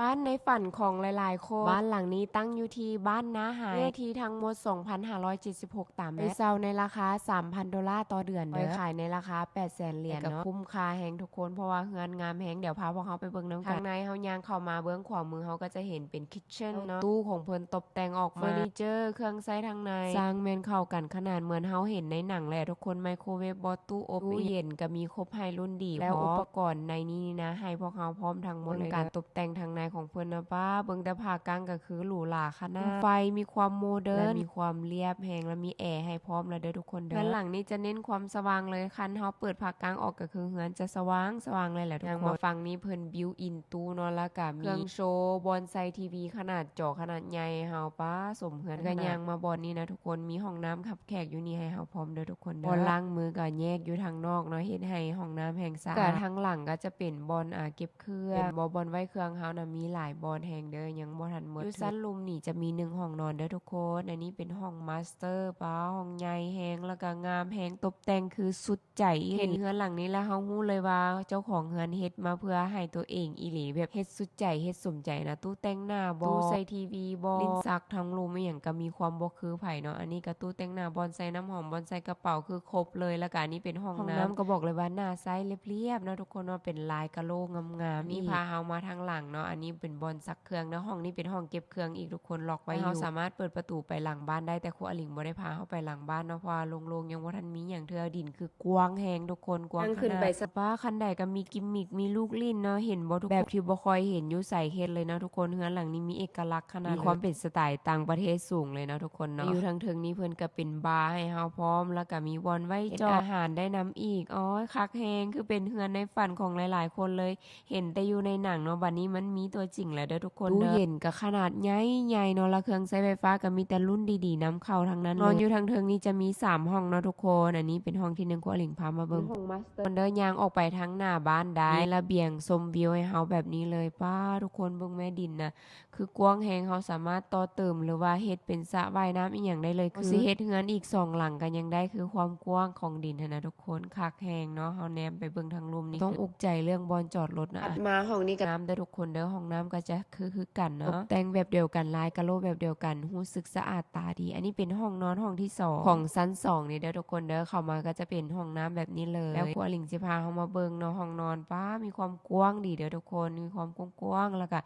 ບ້ານໃນຝັນຂອງຫຼາຍໆຄົນ. ບ້ານຫຼັງນີ້ຕັ້ງຢູ່ທີ່ບ້ານນາໄຮ, ເນື້ອທີ່ທັງໝົດສອງພັນຫ້າຮ້ອຍເຈັດສິບຫົກຕາແມັດ, ໄດ້ເຊົ່າໃນລາຄາສາມພັນໂດລາຕໍ່ເດືອນເດີ, ໄດ້ຂາຍໃນລາຄາແປດແສນຫຼຽນເນາະ. ກໍຄຸ້ມຄ່າແຮງທຸກຄົນ ເພາະວ່າເຮືອນງາມແຮງ. ດຽວພາພວກເຮົາໄປເບິ່ງນຳກັນ. ທາງໃນເຮົາຍ່າງເຂົ້າມາເບື້ອງຂວາມື ເຮົາກໍຈະເຫັນເປັນຄິດເຊັ່ນເນາະ, ຕູ້ຂອງເພິ່ນຕົບແຕ່ງອອກມາ, ເຟີນີເຈີ ເຄື່ອງໃຊ້ທາງໃນ ຊ່າງແມ່ນເຂົ້າກັນຂະໜາດ ເໝືອນເຮົາເຫັນໃນໜັງແຫຼະທຸກຄົນ. ໄມໂຄເວຟບໍ ຕູ້ອົບ ຕູ້ເຢັນ ກໍມີຄົບໃຫ້ລຸ້ນດີ ແລ້ວອຸປະກອນໃນນີ້ນະ ໃຫ້ພວກເຮົາພ້ອມທັງໝົດເລີຍ. ການຕົບແຕ່ງທາງໃນຂອງເພິ່ນນະ ປ້າ ເບິ່ງແຕ່ພາກາງກໍຄືຫຼູຫຼາຂະໜາດ, ໂຄມໄຟມີຄວາມໂມເດີນ ແລະ ມີຄວາມລຽບແຮງ ແລະ ມີແອໃຫ້ພ້ອມແລ້ວເດີທຸກຄົນເດີ. ເຮືອນຫຼັງນີ້ຈະເນັ້ນຄວາມສະຫວ່າງເລີຍ, ຄັນເຮົາເປີດພາກາງອອກກໍຄືເຮືອນຈະສະຫວ່າງ ສະຫວ່າງເລີຍແຫຼະທຸກຄົນ. ຍ່າງມາຝັ່ງນີ້ເພິ່ນບິວອິນຕູ້ເນາະ, ແລ້ວກໍມີເຄື່ອງໂຊ ບ່ອນໃສ່ທີວີຂະໜາດຈໍຂະໜາດໃຫຍ່ໃຫ້ເຮົາ, ປ້າ ສົມເຮືອນຂະໜາດ. ກໍຍ່າງມາບ່ອນນີ້ນະທຸກຄົນ, ມີຫ້ອງນ້ຳຮັບແຂກຢູ່ນີ້ໃຫ້ເຮົາພ້ອມເດີທຸກຄົນເດີ. ບ່ອນລ້າງມືກໍແຍກຢູ່ທາງນອກເນາະ, ເຮັດໃຫ້ຫ້ອງນ້ຳແຮ່ງສະອາດ. ກໍທາງຫຼັງກໍຈະເປັນບ່ອນ ອາ ເກັບ ເຄື່ອງ ເຫັນບໍ່ ບ່ອນໄວ້ເຄື່ອງເຮົານະ ມີຫຼາຍບ່ອນແຮງເດີ, ຍັງບໍ່ທັນໝົດ. ຢູ່ຊັ້ນລຸ່ມນີ້ຈະມີໜຶ່ງຫ້ອງນອນເດີທຸກຄົນ. ອັນນີ້ເປັນຫ້ອງມາສເຕີ, ປ້າ ຫ້ອງໃຫຍ່ແຮງ ແລ້ວກໍງາມແຮງ, ຕົບແຕ່ງຄືສຸດໃຈອີ່ຫຼີ. ເຫັນເຮືອນຫຼັງນີ້ແລ້ວ ເຮົາຮູ້ເລີຍວ່າເຈົ້າຂອງເຮືອນເຮັດມາເພື່ອໃຫ້ຕົວເອງອີ່ຫຼີ, ແບບເຮັດສຸດໃຈ ເຮັດສົມໃຈນະ. ຕູ້ແຕ່ງໜ້າບໍ ຕູ້ໃສ່ທີວີບໍ ລິ້ນຊັກທາງລຸ່ມ ອີ່ຫຍັງກໍມີຄວາມບໍ່ຄືໃຜເນາະ. ອັນນີ້ກໍຕູ້ແຕ່ງໜ້າ, ບ່ອນໃສ່ນ້ຳຫອມ, ບ່ອນໃສ່ກະເປົາ ຄືຄົບເລີຍ. ແລ້ວກໍອັນນີ້ເປັນຫ້ອງນ້ຳ, ຫ້ອງນ້ຳກໍບອກເລີຍວ່າໜ້າໃຊ້ ລຽບໆເນາະທຸກຄົນເນາະ, ເປັນລາຍກະໂຫຼງງາມໆ. ນີ້ພາເຮົາມາທາງຫຼັງເນາະ, ອັນນີ້ເປັນບ່ອນຊັກເຄື່ອງເນາະ. ຫ້ອງນີ້ເປັນຫ້ອງເກັບເຄື່ອງອີກທຸກຄົນ, ລັອກໄວ້ຢູ່. ເຮົາສາມາດເປີດປະຕູໄປຫຼັງບ້ານໄດ້, ແຕ່ຄູອາລິງບໍ່ໄດ້ພາເຮົາໄປຫຼັງບ້ານເນາະ, ເພາະວ່າໂລ່ງໆ ຍັງບໍ່ທັນມີຫຍັງເທື່ອ. ດິນຄືກວ້າງແຮງທຸກຄົນ, ກວ້າງຂະໜາດ. ປ້າ ຂັ້ນໄດກໍມີກິມມິກ ມີລູກຫຼິ້ນເນາະ, ເຫັນບໍ່ທຸກຄົນ? ແບບທີ່ບໍ່ຄ່ອຍເຫັນຢູ່ໃສເຮັດເລີຍເນາະທຸກຄົນ. ເຮືອນຫຼັງນີ້ມີເອກະລັກຂະໜາດເລີຍ, ມີຄວາມເປັນສະໄຕຕ່າງປະເທດສູງເລີຍເນາະທຸກຄົນເນາະ. ຢູ່ທາງເທິງນີ້ເພິ່ນກໍເປັນບາໃຫ້ເຮົາພ້ອມ, ແລ້ວກໍມີບ່ອນໄວ້ເຈາະອາຫານໄດ້ນຳອີກ. ໂອ້ຍ ຄັກແຮງ, ຄືເປັນເຮືອນໃນຝັນຂອງຫຼາຍໆຄົນເລີຍ, ເຫັນແຕ່ຢູ່ໃນໜັງເນາະ, ບັດນີ້ມັນມີຕົວຈິງແລ້ວເດີທຸກຄົນເດີ. ຕູ້ເຢັນກໍຂະໜາດໃຫຍ່ໆເນາະ, ແລ້ວເຄື່ອງໃຊ້ໄຟຟ້າກໍມີແຕ່ລຸ້ນດີໆນຳເຂົ້າທັງນັ້ນເລີຍ. ນອນຢູ່ທາງເທິງນີ້ຈະມີສາມຫ້ອງເນາະທຸກຄົນ. ອັນນີ້ເປັນຫ້ອງທີໜຶ່ງ, ຄູອາລິງພາມາເບິ່ງ. ຫ້ອງມາສເຕີເດີ, ຍ່າງອອກໄປທາງໜ້າບ້ານໄດ້, ມີລະບຽງຊົມວິວໃຫ້ເຮົາແບບນີ້ເລີຍ. ປ້າ ທຸກຄົນເບິ່ງແມ່, ດິນນະ ຄືກວ້າງແຮງ, ເຮົາສາມາດຕໍ່ເຕີມ ຫຼືວ່າເຮັດເປັນສະວ່າຍນ້ຳອີ່ຫຍັງໄດ້ເລີຍ. ຄືຊິເຮັດເຮືອນອີກສອງຫຼັງກໍຍັງໄດ້, ຄືຄວາມກວ້າງຂອງດິນຫັ້ນນະທຸກຄົນ. ຄັກແຮງເນາະ, ເຮົາແນມໄປເບິ່ງທາງລຸ່ມນີ້ ຕ້ອງອຸກໃຈເລື່ອງບ່ອນຈອດລົດນະ. ຖັດມາຫ້ອງນີ້ກໍງາມເດີທຸກຄົນເດີ, ຫ້ອງນ້ຳກໍຈະຄື ຄືກັນເນາະ, ຕົບແຕ່ງແບບດຽວກັນ, ລາຍກະໂຫຼແບບດຽວກັນ, ຮູ້ສຶກສະອາດຕາດີ. ອັນນີ້ເປັນຫ້ອງນອນຫ້ອງທີສອງຂອງຊັ້ນສອງນີ້ເດີທຸກຄົນເດີ. ເຂົ້າມາກໍຈະເປັນຫ້ອງນ້ຳແບບນີ້ເລີຍ, ແລ້ວຄູອາລິງຊິພາເຮົາມາເບິ່ງເນາະ ຫ້ອງນອນ. ປ້າ ມີຄວາມກວ້າງດີເດີທຸກຄົນ, ມີຄວາມກວ້າງໆ ແລ້ວກໍ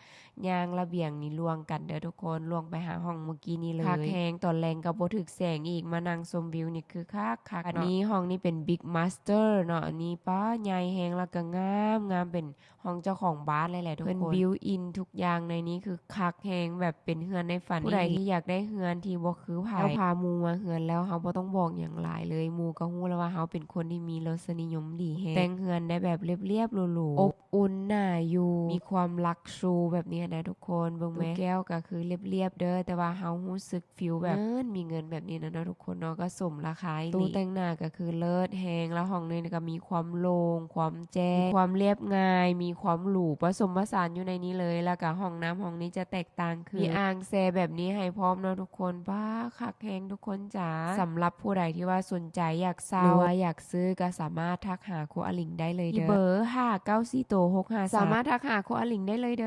ຍ່າງລະບຽງນີ້ລ່ວງກັນເດີທຸກຄົນ, ລ່ວງໄປຫາຫ້ອງມື້ກີ້ນີ້ເລີຍ. ຄັກແຮງ, ຕອນແລງກໍບໍ່ຖືກແສງອີກ, ມານັ່ງຊົມວິວນີ້ຄືຄັກໆເນາະ. ອັນນີ້ຫ້ອງນີ້ເປັນ Big Master ເນາະ, ອັນນີ້ປ້າ ໃຫຍ່ແຮງ ແລ້ວກໍງາມໆ, ເປັນຫ້ອງເຈົ້າຂອງບ້ານເລີຍແຫຼະທຸກຄົນ. ເພິ່ນ built in ທຸກຢ່າງໃນນີ້ຄືຄັກແຮງ, ແບບເປັນເຮືອນໃນຝັນ. ຜູ້ໃດທີ່ຢາກໄດ້ເຮືອນທີ່ບໍ່ຄືໃຜ, ເຈົ້າພາໝູ່ມາເຮືອນແລ້ວ ເຮົາບໍ່ຕ້ອງບອກຫຍັງຫຼາຍເລີຍ, ໝູ່ກໍຮູ້ແລ້ວວ່າເຮົາເປັນຄົນທີ່ມີລົດສະນິຍົມດີແຮງ. ແຕ່ງເຮືອນໄດ້ແບບລຽບໆ ຫຼູໆ ອົບ ອຸ່ນໜ້າຢູ່, ມີຄວາມລັກຊູແບບນີ້ຫັ້ນນະທຸກຄົນ. ເບິ່ງແມ້, ຕູ້ແກ້ວກໍຄືລຽບໆເດີ, ແຕ່ວ່າເຮົາຮູ້ສຶກຟີລແບບເງິນ ມີເງິນແບບນີ້ນະເນາະທຸກຄົນເນາະ, ກໍສົມລາຄາອີ່ຫຼີ. ຕູ້ແຕ່ງໜ້າກໍຄືເລີດແຮງ, ແລ້ວຫ້ອງໜຶ່ງກໍມີຄວາມໂລ່ງ, ຄວາມແຈ້ງ, ມີຄວາມລຽບງ່າຍ, ມີຄວາມຫຼູ ປະສົມປະສານຢູ່ໃນນີ້ເລີຍ. ແລ້ວກໍຫ້ອງນ້ຳຫ້ອງນີ້ຈະແຕກຕ່າງຄື ມີອ່າງແຊ່ແບບນີ້ໃຫ້ພ້ອມເນາະທຸກຄົນ. ປ້າ ຄັກແຮງທຸກຄົນຈ໋າ. ສຳລັບຜູ້ໃດທີ່ວ່າສົນໃຈຢາກເຊົ່າ ຫຼືວ່າຢາກຊື້ ກໍສາມາດທັກຫາຄູອາລິງໄດ້ເລີຍເດີ, ທີ່ເບີ ຫ້າເກົ້າສີ່ໂຕ ຫົກຫ້າສາມ ສາມາດທັກຫາຄູອາລິງໄດ້ເລີຍເດີ.